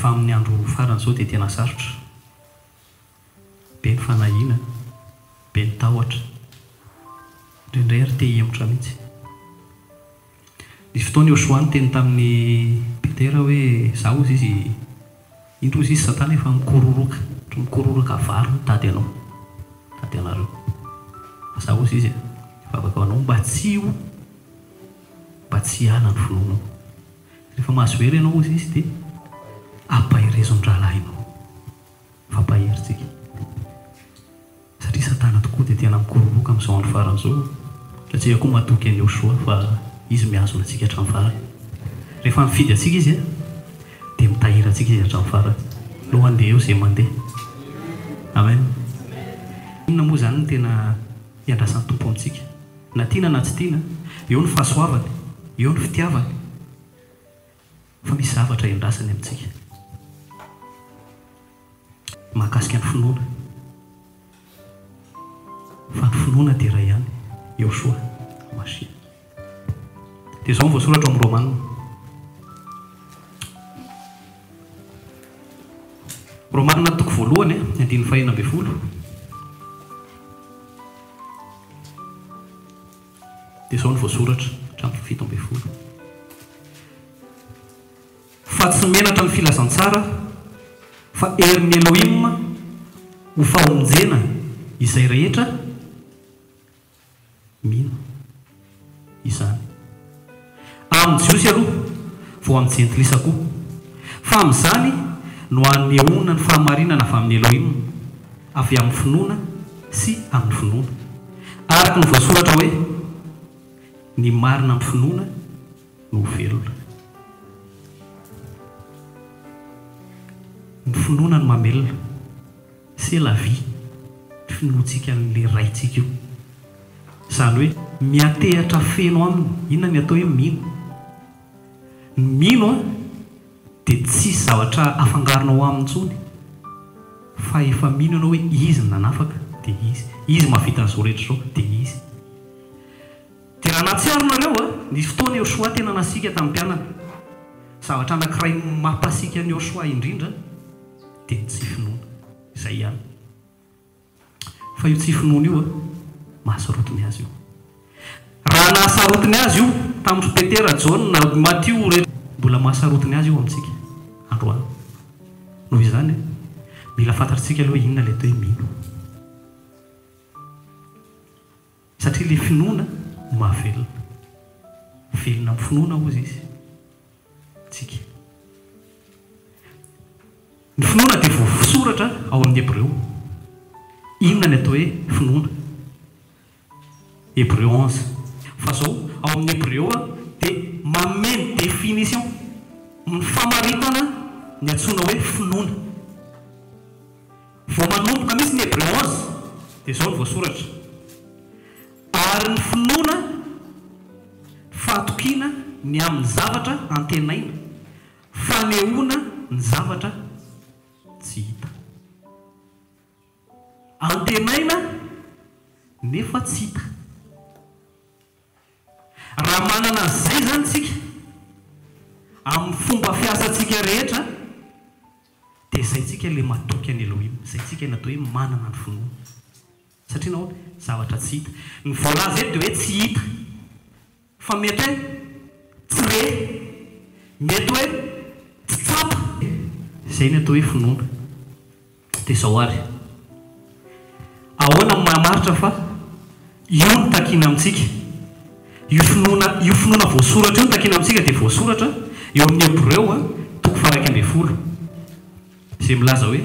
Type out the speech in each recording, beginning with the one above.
Fa amin'ny andro farany izao dia tena sarotra. Be ny fanahiana, be ny tahotra. Indraindray ary te hihemotra mihitsy. Nisy fotoana Yoshoa niteny tamin'i Petera hoe, Izaho hozy izy, indro hozy izy Satana efa mikororoka, ohatry ny mikororoka vary mitady anao, mitady anareo. Fa izaho hozy izy, hivavaka ho anao mba tsy ho, mba tsy hiala ny finoanao. Rehefa mahazo hery ianao hozy izy dia ampaherezo ny rahalahinao. Fampahery tsika. Satria satana tokoa dia tena mikororoka amin'izao andro farany izao. Satria koa matoky an'i Yoshoa fa izy mihazona antsika hatramin'ny farany. Rehefa nifidy antsika izy dia mitahiry antsika izy hatramin'ny farany. Aleo handeha eo izay mandeha. Amen. Inona moa izany no tena iandrasan'ny Tompo amintsika? Na tiana na tsy tiana, eo ny fahasoavany, eo ny fitiavany, fa misy zavatra iandrasany amintsika. Mahakasika ny finoana. Fa ny finoana dia iray ihany, Yehoshuah Mashiach. Dia izao no voasoratra ao amin'ny Romana. Romana toko voalohany, andininy faha-16. Dia izao no voasoratra hatramin'ny faha-17. Fa tsy menatra ny filazantsara fa herin'i Elohim ho famonjena izay rehetra mino izany. Amin'ny Jiosy aloha, vao amin'ny Jentilisa koa. Fa amin'izany no anehoana ny fahamarinana avy amin'i Elohim, avy amin'ny finoana sy amin'ny finoana. Araka ny voasoratra hoe, Ny marina amin'ny finoana no ho velona. Ny finoana no mamelona. C'est la vie. Ny finoantsika an'ilay Raintsika io. Izany hoe miantehatra feno Aminy. Inona ny atao hoe mino? Ny mino dia tsisy zavatra afangaronao Aminy intsony fa efa mino ianao hoe Izy no nanafaka dia Izy. Izy mahavita an'izao rehetra izao dia Izy. Dia raha nahatsiaro nareo a, nisy fotoana Yoshoa tena nasiaka tamin'ny mpianany. Zavatra anankiray mampasiaka an'i Yoshoa indrindra dia ny tsy finoana. Izay ihany. Fa io tsy finoana io a, mahasarotiny azy io. Raha nahasarotiny azy io tamin-dry Petera, Jaona, Matio, rehetra, mbola mahasarotiny azy io amintsika androany. Noho izany, mila fantatritsika aloha inona ilay atao hoe mino. Satria ilay finoana no mahavelona. Velona amin'ny finoana hozy izy, tsika. Ny finoana dia voasoratra ao amin'ny Hebreo. Inona ny atao hoe finoana? Hebreo 11. Fa zao, ao amin'ny Hebreo dia manome ny définition, ny famaritana ny antsoina hoe finoana. Vao manomboka mihitsy ny Hebreo 11 dia izao no voasoratra, Ary ny finoana, fahatokiana ny amin'ny zavatra antenaina, fanehoana ny zavatra tsy hita. Antenaina nefa tsy hita. Raha manana an'izay izany isika, amin'ny fomba fiasantsika rehetra, Dia izay tsika ilay matoky an'i Elohim, izay tsika ilay atao hoe manana ny finoana. Satria nahoana? Zavatra tsy hita. Ny voalaza eto dia hoe tsy hita. Fa mety hoe tsy re. Mety hoe tsy tsapa. Izay ny atao hoe finoana. Dia izao ary. Ahoana no mahamaritra fa io no takiana amintsika? Io finoana io finoana voasoratra io no takiana amintsika dia voasoratra eo amin'ny Hebreo toko faha-11 izay milaza hoe,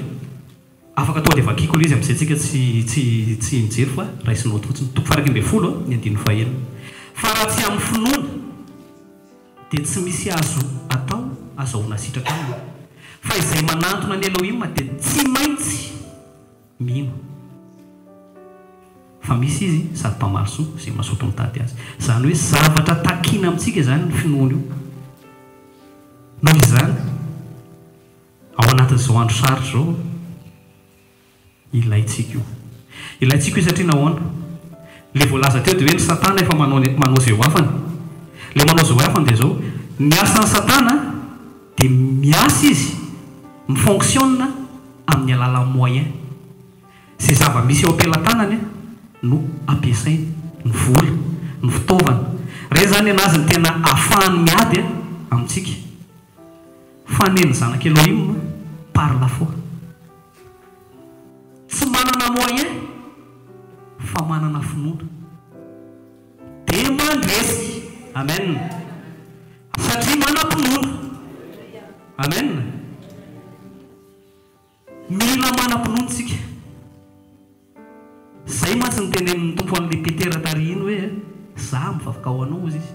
afaka tonga dia vakiko ilay izy amin'izay tsika tsy tsy tsy mijery fa raisinao ato fotsiny. Toko faha-11 ny andininy fahenina. Fa raha tsy amin'ny finoana dia tsy misy azo atao azahoana sitraka aminy. Fa izay manantona an'i Elohim dia tsy maintsy mino fa misy Izy sady mpamaly soa izay mazoto mitady Azy. Izany hoe zavatra takina amintsika izany ny finoana io. Noho izany, ao anatin'izao andro sarotra izao, ilaintsika io. Ilaintsika io satria nahoana? Ilay voalaza teo dia hoe ny satana efa manao ny manao izay ho afany. Ilay manao izay ho afany dia izao, ny asan'ny satana dia miasa izy. Mi-fonctionne amin'ny alalan'ny moyen. Izay zava-misy eo am-pelatanany no ampiasainy, ny vola, ny fitaovana. Ireny izany ny an'azy no tena ahafahany miady amintsika. Fa ny an'ny zanak'i Elohim, par la foi. Tsy manana moyen fa manana finoana. Dia mandresy. Amen. Satria manam-pinoana. Amen. Mila manam-pinoana isika. Izay mantsy no tenenin'ny Tompo an'ilay Petera tary iny hoe, Izaho mivavaka ho anao, hozy izy,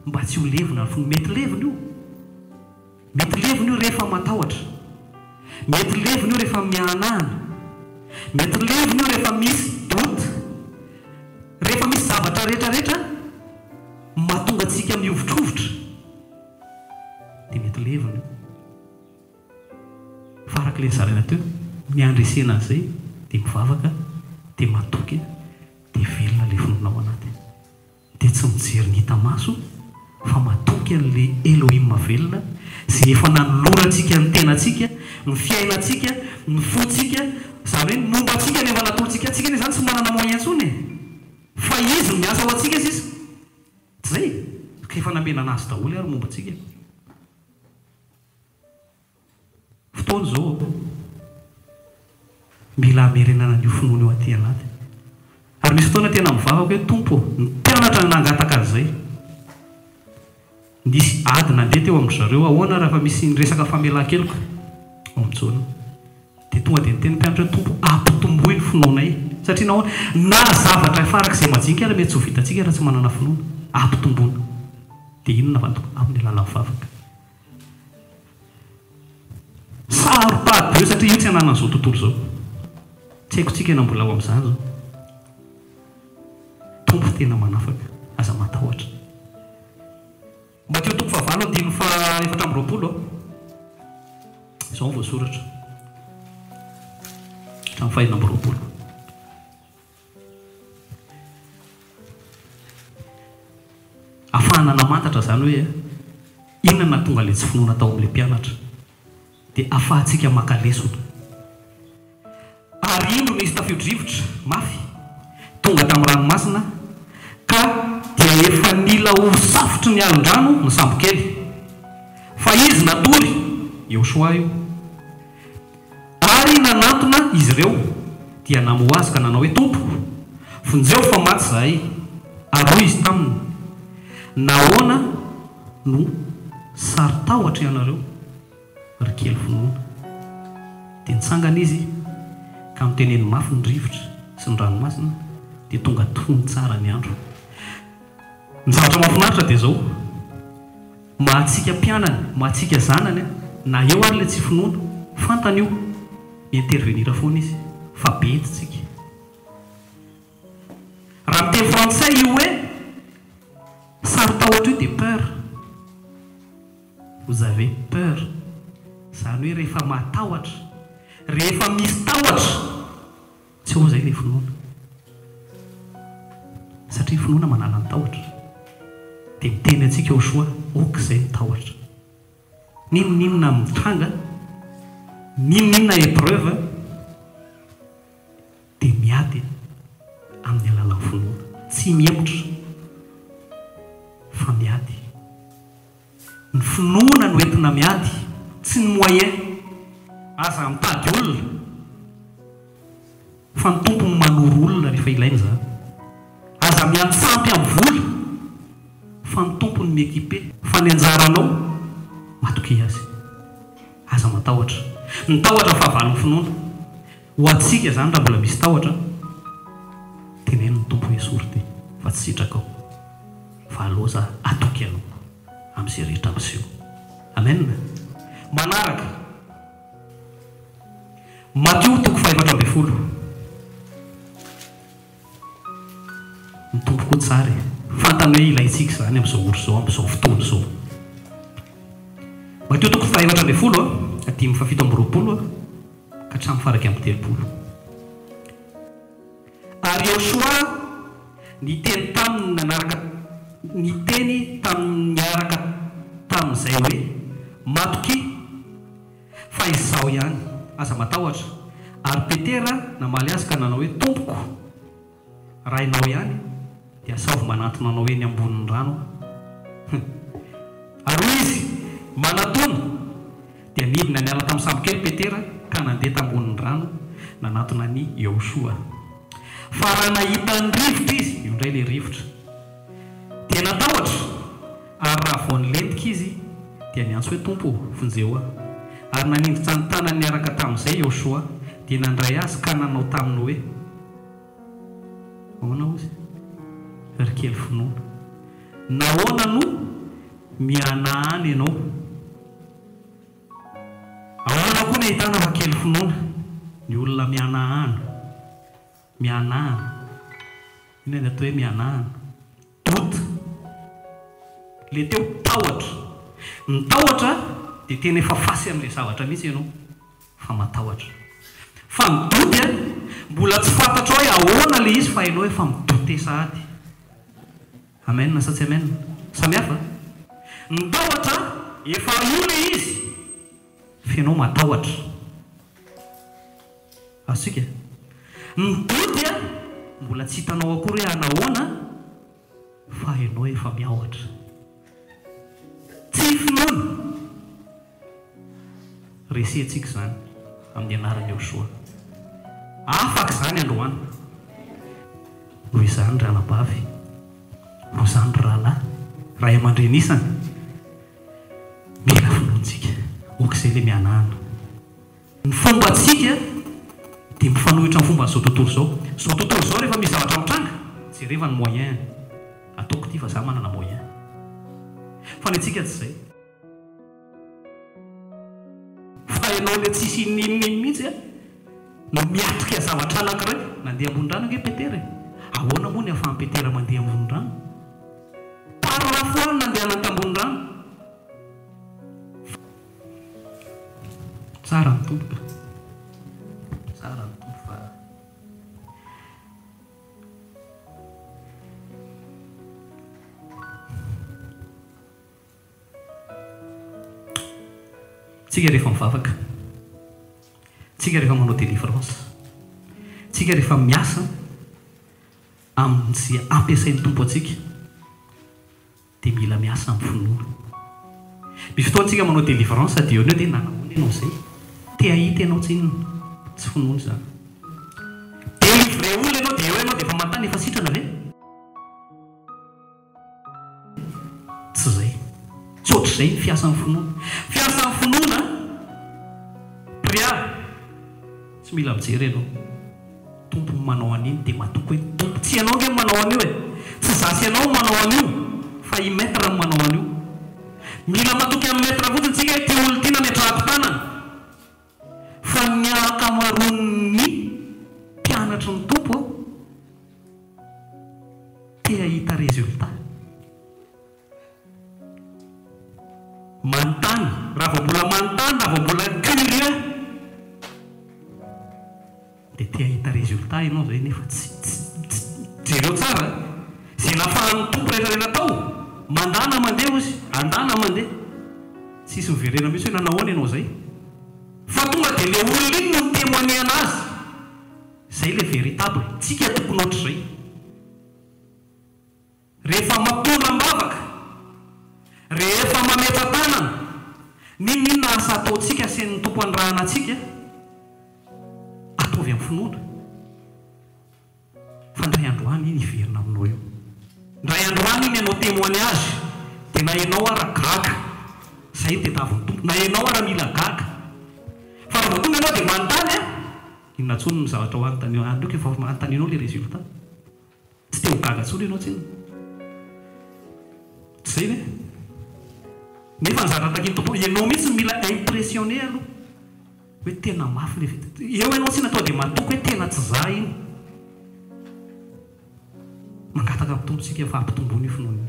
mba tsy ho levona ny finoana. Mety levona io. Mety levona io rehefa matahotra. Mety levona io rehefa miahanahana. Mety levona io rehefa misy doute. Rehefa misy zavatra rehetra rehetra mahatonga antsika mihovitrovitra dia mety levona io. Fa araka ilay nozaraina teo, ny handresena an'izay dia mivavaka, dia matoky, dia velona ilay finoana ao anaty. Dia tsy mijery ny hita maso fa matoky an'ilay Elohim velona izay efa nanolorantsika ny tenantsika, ny fiainantsika, ny fontsika, izany hoe ny momba antsika no efa natolotsika, antsika anie izany tsy manana moyen intsony e! Fa Izy no miasa ho antsika sisa. Tsy izay? Ka efa namena an'Azy daholo ary momba antsika. Fotoana izao mila hamerenana an'io finoana io aty anaty. Ary misy fotoana tena mivavaka hoe Tompo ô, ny mpianatra no nangataka an'izay. Nisy ady nandeha teo amin-dry zareo, ahoana raha efa misy ny resaka famelan-keloka ao amin'i Jaona. Dia tonga dia niteny ny mpianatra hoe Tompo ampitomboy ny finoanay. Satria nahoana? Na zavatra farak'izay majinika ary mety tsy ho vitantsika raha tsy manana finoana. Ampitomboina. Dia inona no atao? Amin'ny alalan'ny vavaka. Saro-pady be satria io tsy ananan'izao tontolo izao. Tsy haiko tsika na mbola ao amin'izany izao. Tompo tena manafaka, aza matahotra. Matio toko fahavalo andininy faha 24 Izao no voasoratra. Hatramin'ny faha 26. Afahana namantatra izany hoe inona no nahatonga ilay tsy finoana tao amin'ilay mpianatra. Dia afahantsika maka lesona. Ary indro nisy tafio-drivotra mafy tonga tamin'ny ranomasina ka dia efa nila ho safotry ny alon-drano ny sambokely. Fa izy natory, Yehoshuah io. Ary nanantona izy ireo, dia namoha azy ka nanao hoe, Tompo, vonjeo fa maty izahay. Ary hoy izy taminy, Nahoana no saro-tahotra ianareo, ry kely finoana? Dia nitsangana izy ka noteneniny mafy ny rivotra sy ny ranomasina, dia tonga tony tsara ny andro. Ny zavatra mahafinaritra dia izao, mahatsika mpianany, mahatsika zanany, na eo ary ilay tsy finoana, fantany io, mi-intervenir foana izy, fa bedy tsika. Raha miteny frantsay io hoe saro-tahotra io dia peur, vous avez peur, izany hoe rehefa matahotra, rehefa misy tahotra, Tsy ao izay ilay finoana. Satria ny finoana manala ny tahotra. Dia miteny antsika Joshua, ok izay ny tahotra. N'inon'inona mitranga, n'inon'inona épreuve, dia miady amin'ny alalan'ny finoana. Tsy mihemotra fa miady. Ny finoana no entina miady, tsy ny moyen. Aza mitady olona fa ny Tompo no manoro olona rehefa ilaina izany. Aza miantsampy amin'ny vola fa ny Tompo no mi-equiper. Fa ny anjaranao, matokia Azy. Aza matahotra. Ny tahotra fahavalon'ny finoana. Ho antsika izany raha mbola misy tahotra, teneno ny Tompo hoe esory ity fa tsy sitrakao. Fa aleo za hatoky anao amin'izay rehetra miseho. Amen. Manaraka. Matio toko faha-14. Ny Tompo koa tsara e. Fantany hoe ilaintsika izany amin'izao ora izao, amin'izao fotoana izao. Matio toko faha-14, andininy faha-27 ka hatramin'ny faha-31. Ary Yehoshuah niteny taminy nanaraka niteny taminy niaraka tamin'izay hoe, Matokia, fa. Fa izaho ihany. Aza matahotra. Ary Petera namaly azy ka nanao hoe, Tompoko, raha ianao ihany, dia asaovy manantona anao eny ambonin'ny rano aho. Ary hoy izy, Manatòna! Dia nidina niala tamin'ny sambokely Petera ka nandeha tambonin'ny rano nanatona an'i Yehoshu'a. Fa raha nahita ny rivotra izy, io indray ilay rivotra, dia natahotra, ary raha vao nilentika izy, dia niantso hoe, Tompo ô, vonjeo aho. Ary nanindritra ny tanany niaraka tamin'izay Yehoshu'a, dia nandray azy ka nanao taminy hoe, Ahoana hozy, ry kely finoana? Nahoana no mihanahana ianao? Ahoana koa ny ahitana fa kely finoana ny olona mihanahana? Mihanahana. Inona ny atao hoe mihanahana? Doute. Ilay teo tahotra. Ny tahotra dia tena efa face amin'ilay zavatra mihitsy ianao fa matahotra. Fa ny doute mbola tsy fantatrao hoe ahoana ilay izy fa ianao efa mi-douter sahady. Amen sa tsy amen? Samy hafa? Ny tahotra efa io le izy f'enao matahotra. Azontsika? Ny doute mbola tsy hitanao akory hoe anahoana fa enao efa miahotra. Tsy finoana. Resentsika izany amin'ny anaran'i Yehoshuah. Afaka izany androany. Noho izany ry anabavy, noho izany ry rahalahy, ray aman-dreny isany, mila finoantsika. Ok izay ilay mihanahana. Ny fombantsika dia mifanohitra amin'ny fomban'izao tontolo izao. Izao tontolo izao rehefa misy zavatra mitranga, jereva ny moyen. Ataoko ity fa za manana moyen. Fa ny antsika tsy izay. Fa ianao ilay tsisy inon'inona iny mihitsy no miatrika zavatra anankiray. Nandeha ambony rano ange Petera e! Ahoana moa ny ahafahan'i Petera mandeha ambony rano? Par la foi no nandehanany tambony rano. Tsara ny Tompo ka. Tsara ny Tompo fa. Tsika rehefa mivavaka, tsika rehefa manao délivrance, tsika rehefa miasa amin'izay ampiasain'ny Tompo antsika dia mila miasa amin'ny finoana. Misy fotoana tsika manao délivrance dia eo no eo dia nanahoana ianao izay? Te hahita ianao tsinona, tsy finoana izany. Délivrer olona ianao dia eo ianao dia efa manontany efa sitrana ve? Tsy izay. Tsy ohatr'izay ny fiasan'ny finoana. Fiasan'ny finoana, prière, tsy mila mijery ianao. Tompo no manao an'iny dia matoky hoe Tompo. Tsy ianao ange no manao an'io e. Tsy za sy ianao no manao an'io fa i Maître no manao an'io. Mila matoky an'i Maître fotsiny tsika hoe ity olona ity nametrahako tanana. Fa ny ankamaroan'ny mpianatry ny Tompo te hahita résultat. Manontany, raha vao mbola manontany, raha vao mbola curieux dia te hahita résultat ianao izay nefa tsy, tsy, tsy, jereo tsara izay nafahan'ny Tompo rehetra rehetra tao, mandana mandeha hozy, andana mandeha. Tsisy miverena mihitsy hoe nanahoana ianao izay. Fa tonga dia le olona iny no ni-temoigner anazy. Izay le véritable. Tsika tokony ohatr'izay. Rehefa mampitondra am-bavaka, rehefa mametra-tanana, n'inon'inona asa ataontsika asain'ny Tompo anirahana antsika, ataovy amin'ny finoana. Fa indray andro any iny hiverina aminao eo. Indray andro any iny hanao témoignage dia na ianao ara gaga. Izay no tediavin'ny Tompo. Na ianao ara mila gaga. Fa raha vao tonga ianao dia manontany an! Inona intsony ny zavatra ho anontanianao? Aleoko efa anontanianao ilay résultat. Tsy te ho gaga intsony ianao tsinona. Tsy izay ve? Nefa ny zavatra takian'ny Tompo, ianao mihitsy no mila impressionner aloha. Hoe tena mafy le vita. Eo ianao tsinona tonga dia matoky hoe tena tsy za iny. Mangataka amin'ny Tompo tsika fa ampitomboiny io finoana io.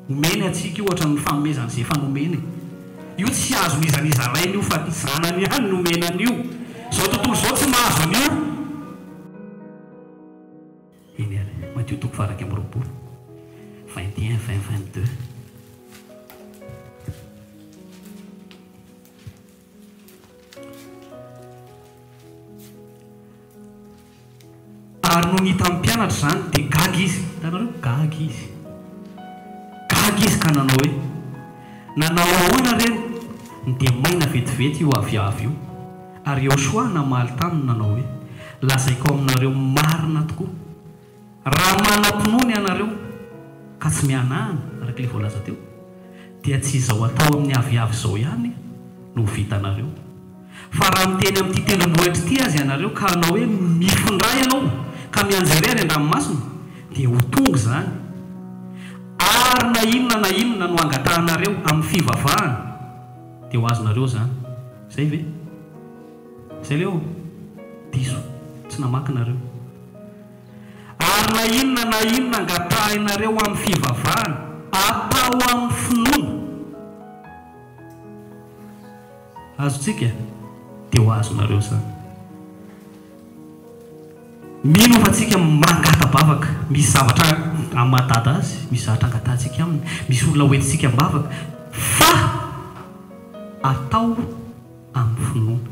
Omeny antsika io ohatran'ny fanomezana izay efa nomeny e. Io tsy azon'iza n'iza alaina io fa ny zanany ihany no omena an'io. Izao tontolo izao tsy mahazo an'io. Eny ary, Matio toko faha 21, 21, 20, 22. Ary nony hitan'ny mpianatra izany, dia gaga izy. Hitanareo? Gaga izy. Gaga izy ka nanao hoe, Nanao ahoana re no dia maina vetivety io aviavy io? Ary Yehoshuah namaly taminy nanao hoe, Lazaiko aminareo marina tokoa, raha manam-pinoana ianareo ka tsy mihanahana, araka ilay voalaza teo, dia tsy izao atao amin'ny aviavy izao ihany no ho vitanareo. Fa raha miteny amin'ity tendrombohitra ity aza ianareo ka hanao hoe, Mifindrà ianao, ka mianjere any an-dranomasina, dia ho tonga izany. Ary na inona na inona no angatahanareo amin'ny fivavahana, dia ho azonareo izany. Izay ve? Izay ve ô? Diso. Tsy namaky nareo. Ary na inona na inona angatahinareo amin'ny fivavahana, atao amin'ny finoana. Azontsika? Dia ho azonareo izany. Mino aho fa tsika mangata-bavaka, misy zavatra amin'ny maha dada azy, misy zavatra angatahantsika aminy, misy olona hoentintsika am-bavaka, fa atao amin'ny finoana.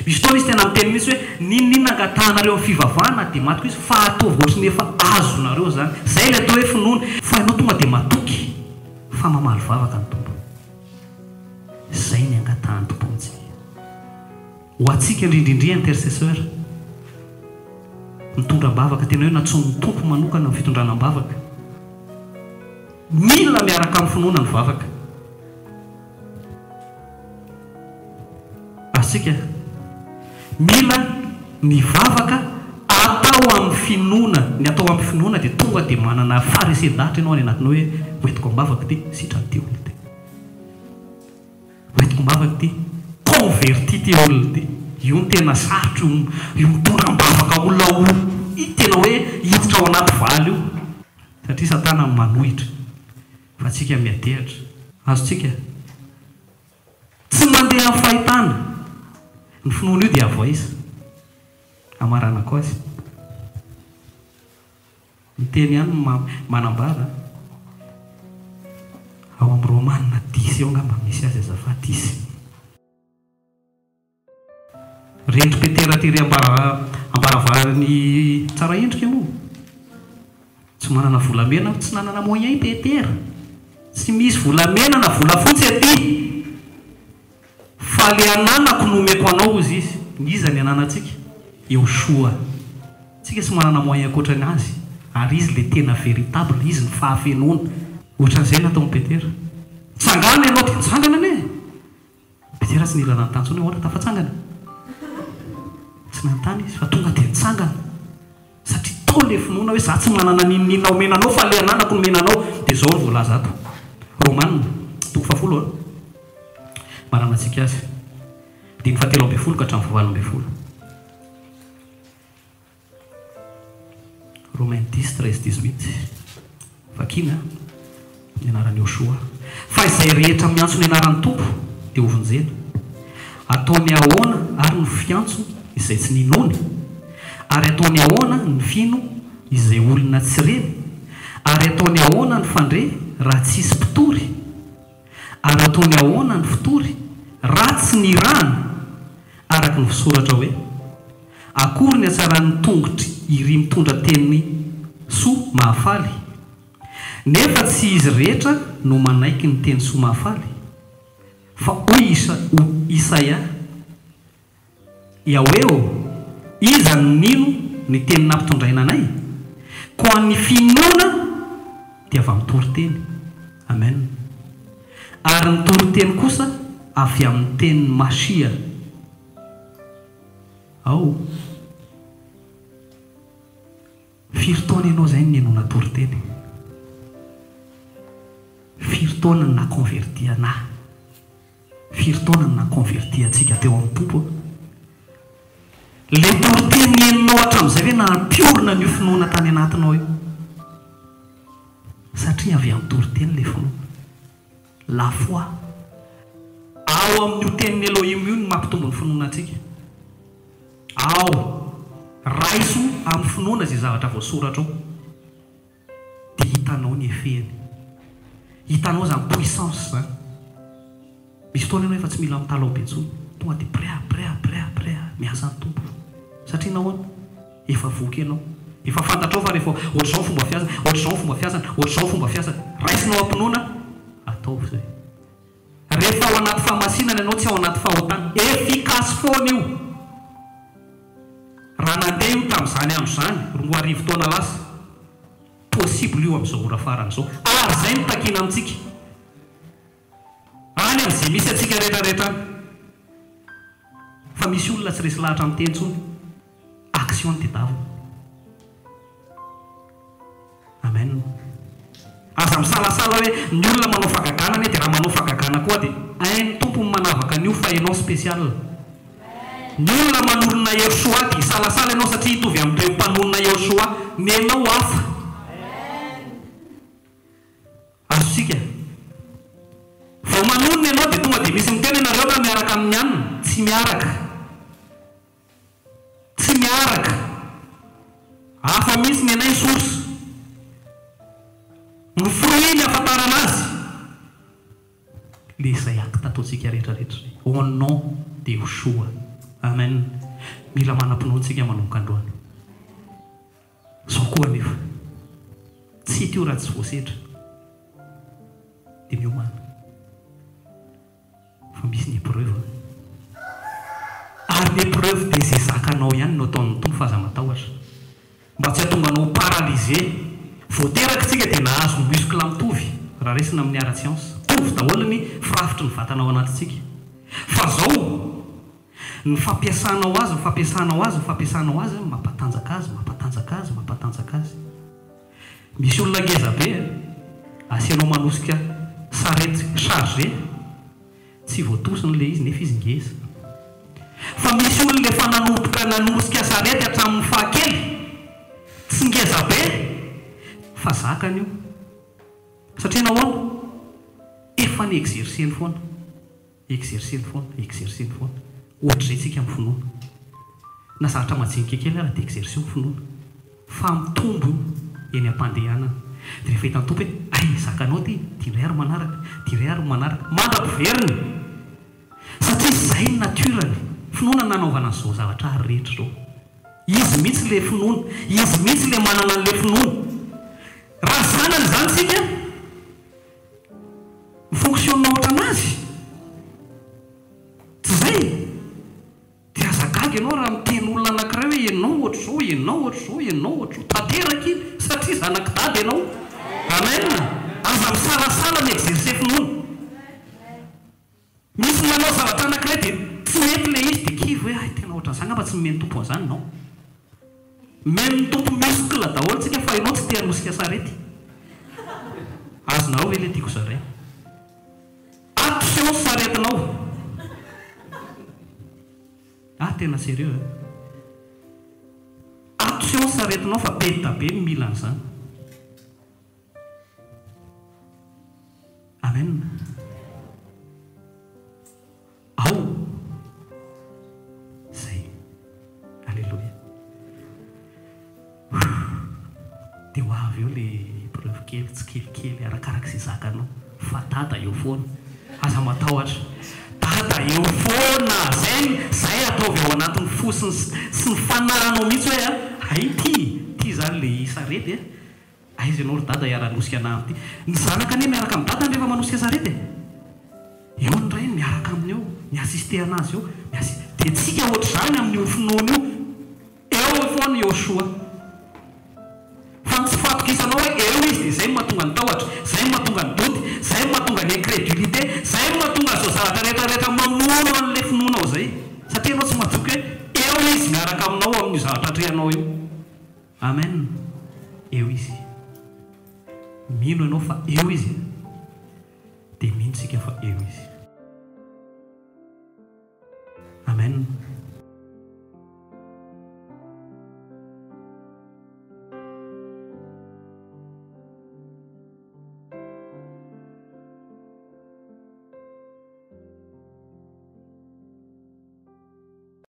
Misy fotoana izy tena miteny mihitsy hoe n'inon'inona angatahanareo amin'ny fivavahana dia matoky izy fa ataovy ohatry ny efa azonareo izany. Izay ilay atao hoe finoana. Fa ianao tonga dia matoky fa mamaly vavaka ny Tompo. Izay ny angatahan'ny Tompo amintsika. Ho antsika indrindra indrindra intercesseur, mitondra am-bavaka, tena hoe nantsoin'ny Tompo manokana ny fitondrana am-bavaka. Mila miaraka amin'ny finoana ny vavaka. Azontsika? Mila ny vavaka atao amin'ny finoana. Ny atao amin'ny finoana dia tonga dia manana faharesen-dahatra ianao any anatinao hoe hoentiko am-bavaka ity, sitran'ity olona ity. Hoentiko am-bavaka ity, converti ity olona ity. Io no tena sarotra io, io mitondra am-bavaka olona ho tena hoe hiditra ao anaty vala io. Satria satana manohitra fa tsika miadehatra. Azontsika? Tsy mandeha amin'ny fahitana. Ny finoana io dia avy aiza? Hamaranako azy. Ny teny ihany no manambara. Ao amin'ny Romana dix eo angamba misy azy azafady dix. Rendry Petera tery ambaravaran'i Tsaraendrika moa. Tsy manana volamena aho, tsy nanana moyen i Petera. Tsy misy volamena na volafotsy aty. Fa le ananako no omeko anao hozy izy. Iza ny ananantsika? Yehoshuah. Tsika tsy manana moyen ankoatra ny azy. Ary izy le tena véritable, izy ny fahafenoana. Ohatran'izay nataon'i Petera. Tsangana ianao dia nitsangana anie. Petera tsy nila nanontany intsony hoe ahoana tafatsangana. Tsy nanontany izy fa tonga dia nitsangana. Satria tao ilay finoana hoe za tsy manana n'inon'inona omena anao fa ilay ananako nomena anao. Dia izao no voalaza ato. Romana, toko fahafolo a. Maranantsika azy. Andininy fahatelo ambinifolo ka hatramin'ny fahavalo ambinifolo. Romains dix, 13, 18. Vakina ny anaran'i Yoshoa. Fa izay rehetra miantso ny anaran'ny Tompo dia hovonjena. Ataony ahoana ary ny fiantso izay tsy ninoany? Ary ataony ahoana ny fino izay olona tsy reny? Ary ataony ahoana ny fandre raha tsisy mpitory? Ary ataony ahoana ny fitory raha tsy nirahana? Araka ny vosoratra hoe, Akory ny hatsaran'ny tongotry iry mitondra teny soa mahafaly! Nefa tsy izy rehetra no manaiky ny teny soa mahafaly, fa hoy Isaia, Yahweh ô, iza no nino ny teny nampitondraina anay? Koa ny finoana dia avy amin'ny toriteny. Amen. Ary ny toriteny kosa avy amin'ny tenin'i Mashiah. Ao. Firy taona ianao izay no ninoana toriteny? Firy taona no naha-converti anah? Firy taona no naha-converti antsika teo amin'ny Tompo? Ilay toriteny henonao hatramin'izay ve nahampiorina an'io finoana tany anatinao io? Satria avy amin'ny toriteny ilay finoana. La foi. Ao amin'io tenin'i Elohim io no mampitombo ny finoana antsika. Ao. Raiso amin'ny finoana izay zavatra voasoratra ao. Dia hitanao ny effet-ny. Hitanao izany puissance izany. Misy fotoana ianao efa tsy mila mitalaho be intsony. Tonga dia prêt, prêt, prêt, prêt, miasa ny Tompo. Satria nahoana? Efa voky ianao. Efa fantatrao fa rehefa ohatr'izao ny fomba fiasany, ohatr'izao ny fomba fiasany, ohatr'izao ny fomba fiasany. Raisinao am-pinoana, ataovy izay. Rehefa ao anaty fahamasinana ianao, tsy ao anaty fahotana. Efficace foana io. Raha nandeha io tamin'izany andro izany, 2000 taona lasa, possible io amin'izao ora farany izao. Ary izay no takiana amintsika. Any amin'izay misy antsika rehetra rehetra any. Fa misy olona tsy resy lahatra miteny intsony. Action no tedavina. Amen. Aza misalasala hoe ny olona manao fagagana anie dia raha manao fagagana koa dia hain'ny Tompo ny manavaka an'io fa ianao spécial. Ny olona manorina Yehoshua dia hisalasala ianao satria hitovy amin'ireo mpanorina Yehoshua. Ny anao hafa. Azontsika. Vao manonona ianao dia tonga dia misy miteny ianareo nga miaraka amin'ny anona? Tsy miaraka. Tsy miaraka. Hafa mihitsy ny anay source. Ny fruit ny ahafantarana azy. Le izay acte ataontsika rehetra rehetra izay. Au nom de Yeshua. Amen. Mila manam-pinoana tsika manomboka androany. Zao koa anefa, tsy hita io raha tsy voasedra. Dia miomàna. Fa misy ny épreuve an. Ary ny épreuve dia izay zakanao ihany no ataon'ny Tompo fa aza matahotra. Mba tsy hahatonga anao ho paralysé. Vao teraka isika dia nahazo muscle mitovy, raha raisina amin'ny ara-tsiansa. Mitovy daholo ny firafitry ny vatana ao anatintsika. Fa zao, Ny fampiasanao azy, ny fampiasanao azy, ny fampiasanao azy mampatanjaka azy, mampatanjaka azy, mampatanjaka azy. Misy olona ngeza be a, asianao manosika sarety chargé, tsy voatosiny ilay izy nefa izy ngeza. Fa misy olona efa nanomboka nanosika sarety hatramin'ny fahakely, tsy ngeza be fa zakany io. Satria nahoana? Efa ni-exercer-ny foana. Exercer-ny foana, exercer-ny foana. Ohatr'izay tsika amin'ny finoana. Na zavatra majinika kely ara dia exercer-o ny finoana. Fa mitombo io eny am-pandehanana. Dia rehefa hitan'ny Tompo hoe hay zakanao ity, ity indray ary manaraka, ity indray ary manaraka. Mandra-piveriny! Satria izay ny nature-ny. Finoana no nanaovana an'izao zavatra ary rehetra izao. Izy mihitsy ilay finoana. Izy mihitsy ilay manana an'ilay finoana. Raha zanany izany isika. Mi-fonctionne ohatran'azy? Tsy izay? Dia aza gaga ianao raha miteny olona anankiray hoe ianao ohatr'izao, ianao ohatr'izao, ianao ohatr'izao. Tanteraka iny satria zanak'i Dada ianao. Amen! Aza misalasala mi-exercer finoana. Misy manao zavatra anankiray dia tsy mety ilay izy dia kivy hoe hay tena ohatran'izany angamba tsy nomen'ny Tompo an'izany. Non. Nomen'ny Tompo muscle daholo tsika fa ianao tsy te hanosika sarety. Azonareo ve ilay tiako zaraina? Action saretinao. Ah tena sérieux eh. Action saretinao fa be da be ny mila an'izany. Amen. Ao. Zay. Alléluia. Dia ho avy eo le épreuve kely tsikelikely arakarak'izay zakanao fa dada eo foana. Aza matahotra. Dada eo foana. Zay zay ataovy ao anatin'ny fo sy ny sy ny fanahinao mihitsy hoe hay ity, ity zany le sarety a. Aiza ianao ry dada hiara-hanosika anah amin'ity? Ny zanaka anie miaraka amin'i dadany rehefa manosika sarety e! Eo ny rainy miaraka aminy eo, mi-assister anazy eo, mi-assi-, dia tsika ohatr'izany amin'io finoana io, eo foana i Yoshoa. Fa ny tsy fahatokisanao hoe eo izy dia izay no mahatonga ny tahotra, izay no mahatonga ny doute, izay no mahatonga ny incrédulité, izay no mahatonga an'izao zavatra rehetra rehetra mamono an'ilay finoanao izay. Satria ianao tsy matoky hoe eo izy miaraka aminao amin'io zavatra atrehanao io. Amen eo izy mino ianao fa eo izy dia mino tsika fa eo izy.